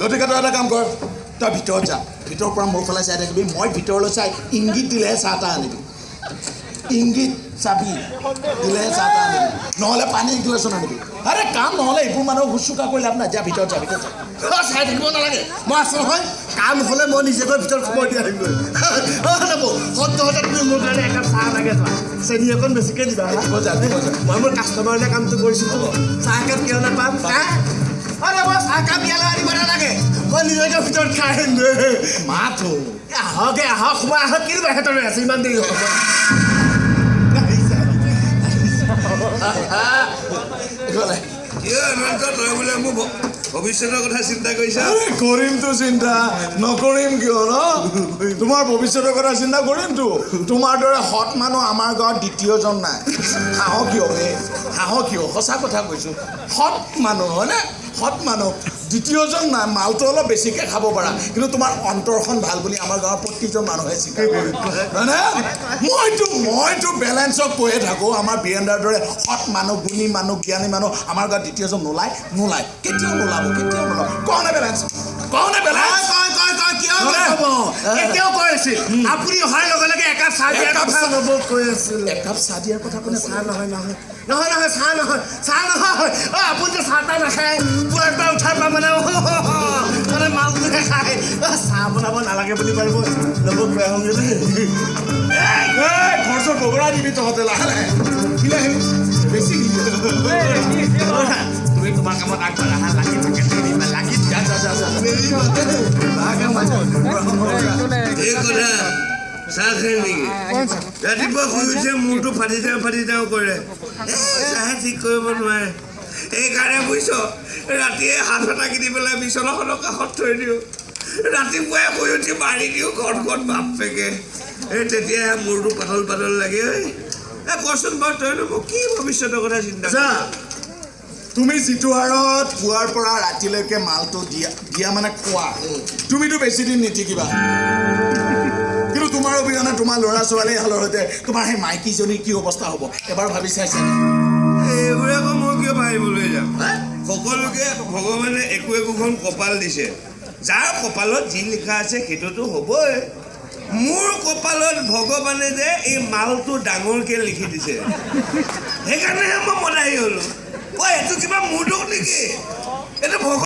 গতিকে তই এটা কাম কৰ, তই ভিতৰত যা, ভিতৰৰ পৰা মোৰ ফালে চাই থাকিবি, মই ভিতৰলৈ চাই ইংগিত দিলেহে চাহ তাহ আনিবি, ইংগিত চাবি দিলেহে চাহ তাহ আনিবি, নহ'লে পানী এগিলাচো আনিবি। আৰে কাম নহ'লে এইবোৰ মানুহক শুশ্ৰূষা কৰি লাভ নাই। যা ভিতৰত যা, ভিতৰত যা। চাই থাকিব নালাগে, মই আছোঁ নহয়। কাম হ'লে মই নিজে গৈ ভিতৰত খবৰ দি আহিমগৈ। নবৌ, সদ্যহতে তুমি মোৰ কাৰণে একাপ চাহ লাগে যোৱা, চেনি অকণ বেছিকৈ দিবা। দিব যা, দিব যা। মই মোৰ কাষ্টমাৰলৈ কামটো কৰিছিলোঁ, চাহ একাপ কিয় নাপাম? আৰে মই চাহকাপ ইয়ালৈ আনিব নালাগে, মই নিজে গৈ ভিতৰত খাই আহিমগৈ। মাথো আহক আহক, সোমাই আহক। কি বাহিৰত আছে ইমান দেৰি হ'ব? কিয় অনন্ত, তই বোলে মোৰ ভৱিষ্যতৰ কথা চিন্তা কৰিছা? কৰিমতো, চিন্তা নকৰিম কিয় ন? তোমাৰ ভৱিষ্যতৰ কথা চিন্তা কৰিমতো। তোমাৰ দৰে সৎ মানুহ আমাৰ গাঁৱত দ্বিতীয়জন নাই। হাঁহ কিয় হে, হাঁহ কিয়? সঁচা কথা কৈছোঁ, সৎ মানুহ হয়নে? সৎ মানুহ দ্বিতীয়জন নাই। মালটো অলপ বেছিকৈ খাব পাৰা, কিন্তু তোমাৰ অন্তৰখন ভাল বুলি আমাৰ গাঁৱৰ প্ৰতিজন মানুহে স্বীকাৰ কৰে, হয়নে? মইতো বেলেঞ্চক কৈয়ে থাকোঁ, আমাৰ বীৰেন্দ্ৰাৰ দৰে সৎ মানুহ, গুণী মানুহ, জ্ঞানী মানুহ আমাৰ গাঁৱত দ্বিতীয়জন নোলায়, নোলায়, কেতিয়াও নোলাব, কেতিয়াও নোলাব। কওঁনে বেলেঞ্চ, কওঁনে বেলেঞ্চ? এতিয়াও কৈ আছিল, আপুনি অহাৰ লগে লগে একাপ চাহ দিয়াৰ কথা নবৌ কৈ আছিল। একাপ চাহ দিয়াৰ কথা কোনে? চাহ নহয়, নহয়, নহয়, নহয়, চাহ নহয়, চাহ নহয়। অ' আপুনি যে চাহ তাহ নাখায়, পুৱাৰ পৰা উঠাৰ পৰা মানে মানে মালটোহে খায়। চাহ বনাব নালাগে বুলি পাৰিব নবৌ, কৈ আহোঁগৈ দেই। ঘৰ চৰ বগৰা দিবি তহঁতে, লাহে লাহে বেছি। তুমি তোমাৰ কামত আগবাঢ়া, লাগি থাকে, লাগি। যা যা যা যা। এই কথা চাহ খাই নেকি? ৰাতিপুৱা শুই উঠিয়ে মূৰটো ফাটি যাওঁ ফাটি যাওঁ কৰে, চাহে ঠিক কৰিব নোৱাৰে। এইকাৰণে বুজিছ, ৰাতিয়ে হাত এটা কিনি পেলাই বিচনাখনৰ কাষত থৈ দিওঁ, ৰাতিপুৱাই শুই উঠি মাৰি দিওঁ ঘৰত ঘৰত বাপেকে। এই তেতিয়াহে মূৰটো পাতল পাতল লাগে। ঐ এই কচোন বাৰু, তইনো মোক কি ভৱিষ্যতৰ কথা চিন্তা? তুমি যিটো হাৰত পুৱাৰ পৰা ৰাতিলৈকে মালটো দিয়া দিয়া মানে খোৱা, তুমিতো বেছিদিন নিটিকিবা। কিন্তু তোমাৰ অবিহনে তোমাৰ ল'ৰা ছোৱালীহালৰ সৈতে তোমাৰ সেই মাইকীজনীৰ কি অৱস্থা হ'ব এবাৰ ভাবি চাইছানে? এইবোৰ আকৌ মই কিয় ভাবিবলৈ যাম? সকলোকে ভগৱানে একো একোখন কপাল দিছে, যাৰ কপালত যি লিখা আছে সেইটোতো হ'বই। মোৰ কপালত ভগৱানে যে এই মালটো ডাঙৰকৈ লিখি দিছে, সেইকাৰণেহে মই মদাহী হ'লো। অ এইটো কিবা মোৰ দোষ নেকি? এইটো ভগৱান